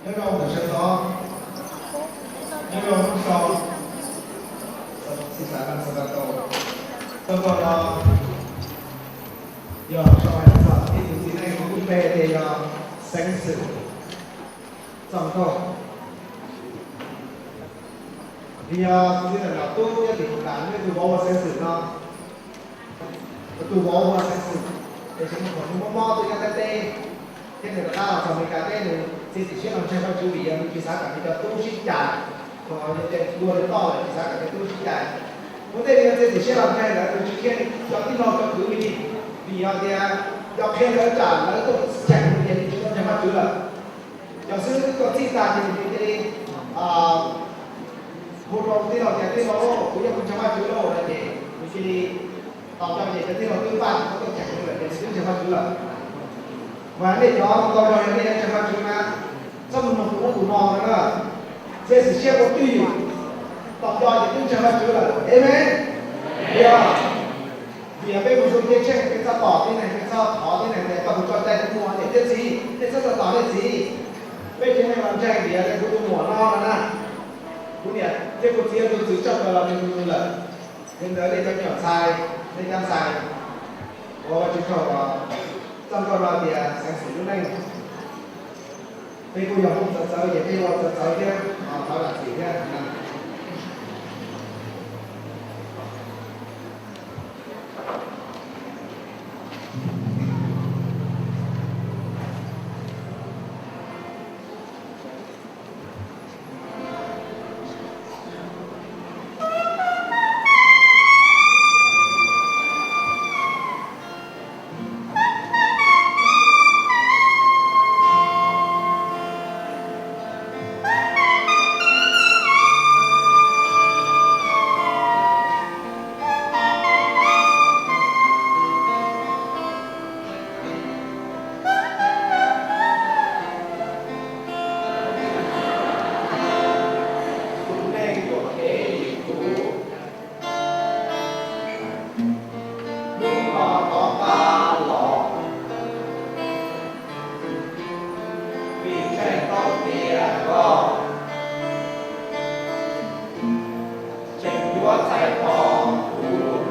Nyob rau ntawm sawv ntxov, nyob rau hnub sau, txog txog no yog sau hais txog ib tug txiv neej kuv peb tias yog Xeev Xwm Txoj Nkauj. Nws yog txiv neej los tub thiab tim Hus Las, nws tus vauv ua Xeev Xwm no, tus vauv ua Xeev Xwm, tiam sis nws thaum nws mob mob tuaj nyob Thaib teb, thiab nws rov qab los txog Amelikas teb, nws txiav txim siab los ntseeg Vajtswv vim yog nws tsis xav kom nws cov tub sib cais, thaum yog tias dua lwm toj lawm tsis xav kom cov tub sib cais. Ua ntej nws yuav txiav txim siab los ntseeg lawm nws tsis qhia cov tij laug cov kwv li, vim yog tias yog qhia lawv tsam lawv tuaj cheem nws ces nws tsis tau ntseeg Vajtswv lawm. Cov xib hwb twb tuaj txhij tag ces nws cia li hu rau tij laug tias, tij laug, kuv yeej ntseeg Vajtswv lauj no ces nws cia li tau cov, ces cov tij laug twb npaj tsis tau tuaj cheem nws lawm ces nws twb ntseeg Vajtswv lawm. Mas nej cov ntau zog yog nej ntseeg Vajtswv na, txhob mus nug tus ub tus no na, txiav txim siab ua twj ywm, tau cov ces twb ntseeg Vajtswv lawm. Amen. Yog vim yog peb mus zoo thiab tsheej, peb txhob tos tib neeg, peb txhob thov tib neeg tias koj mus tso cai kuv mus niam thiab txiv, nej txhob txog tos nej txiv. Peb tsev neeg los ntseeg tias kuv tus muam no no na, kuv niam thiab kuv txiv tus txwv tshaj plaws los nws tus nws lawm. Yog li ntawd nej cov me nyuam ntxhais, nej cov ntxhais, ua Vajtswv tsaug, Txoj Nkauj no tias Xeev Xwm lub neej. Peb kuj yog Hmoob txawv txawv ces peb ua txawv txawv thiab, thov zam txim thiab. Tus neeg yuam kev yim kuv, hnub no rov qab los, vim ntseeg tau tias koj tseem yuav txais tos kuv,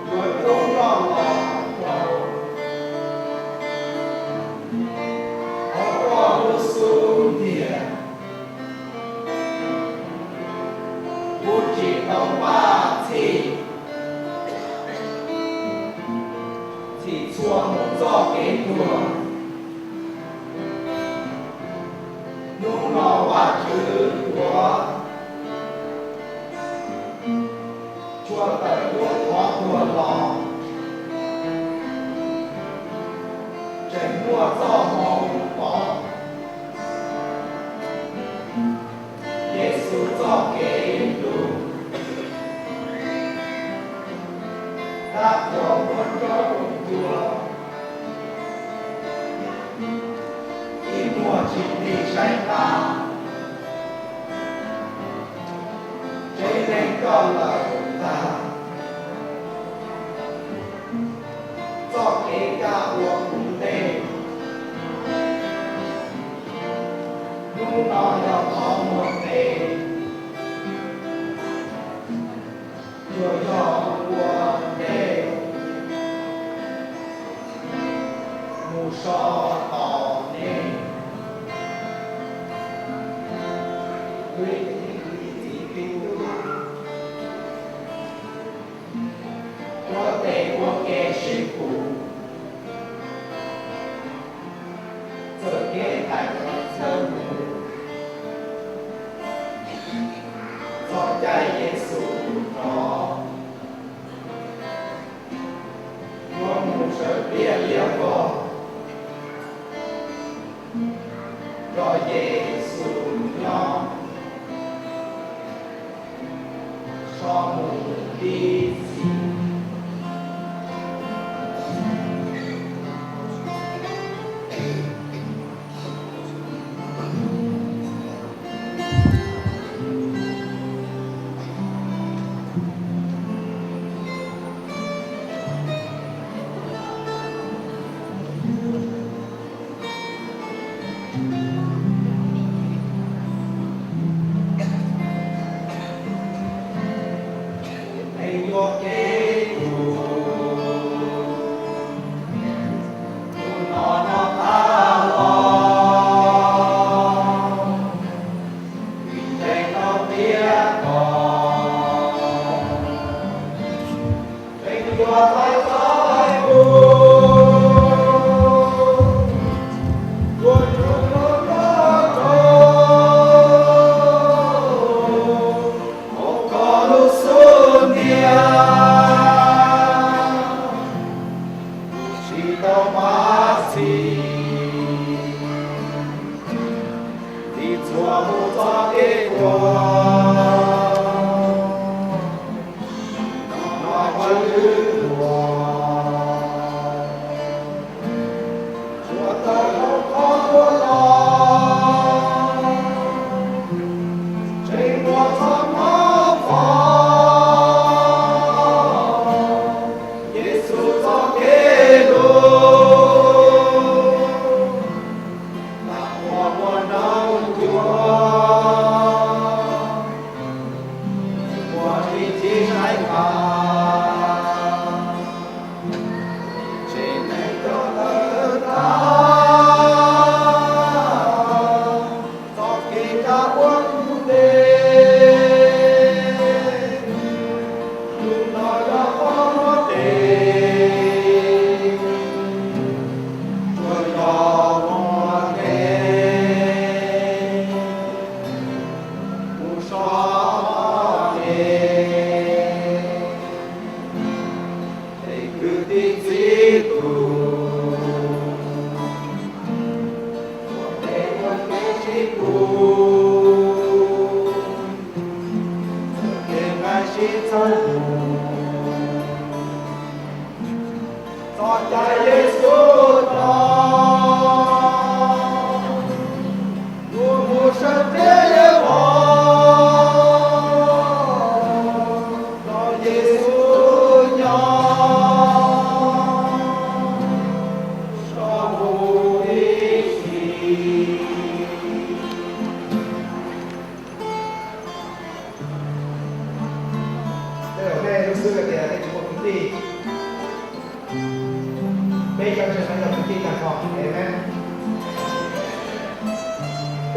yuav coob nroj los rau hauv koj lub xub ntiag. Kuv tsis tau npaj txhij, txhim txhua mus txoj kev tuag. Hnub no Vajtswv yuav tshuaj tawm lub qhov tuag los, tseem muaj txoj hmoo tod. Yexus txoj kev hlub, tab tom muab rau ncua, ib muag tsis nti saib qab, tsev neeg koj lawm ntag. Txoj kev kaj ua kuv ntej, hnub no yog qhov muag tes, tsuas yog ua ntej mus so tos nej. Kwv tij txiv tub, ua tes ua ke sib pum, txawm kev tais txawv mus, txog caij Yexus rov, yuav mus sawv pliag liab vog, nrog Yexus nyob, so mus ib txhis.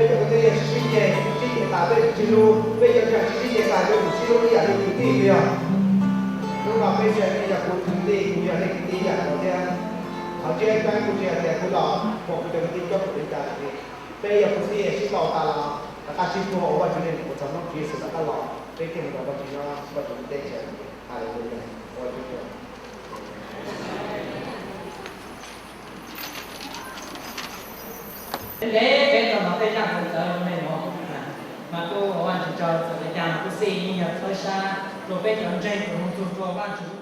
Peb cov kwv tij yog tsis sib ceg, sib ceg tas peb tsis sib hlub, peb cov ntseeg tsis sib ceg tas peb tsis sib hlub ib yam li kwv tij yog. Hnub no peb ntseeg nej yog kuv kwv tij, kuv yog nej kwv tij ib yam nkaus thiab. Qhov tseeb peb kuv tsis hais tias kuv los pom kuv cov kwv tij coob pes li cas li. Peb yog kwv tij sib ntaus tas los rov qab sib puag ua Vajtswv neeg mus txog hnub Tswv Yexus rov qab los, peb thiaj mus nrog Vajtswv nyob Vajtswv lub teb chaws. Haleluya. Ua Vajtswv tsaug. Ntev ntev peb tau hnov tej zaj hauv ntawv zoo li no, mas kuj ua Vajtswv tsaug txawm li cas los kuj xij yeej yog txhawb sab rau peb cov ntseeg uas mus txog rau Vajtswv lub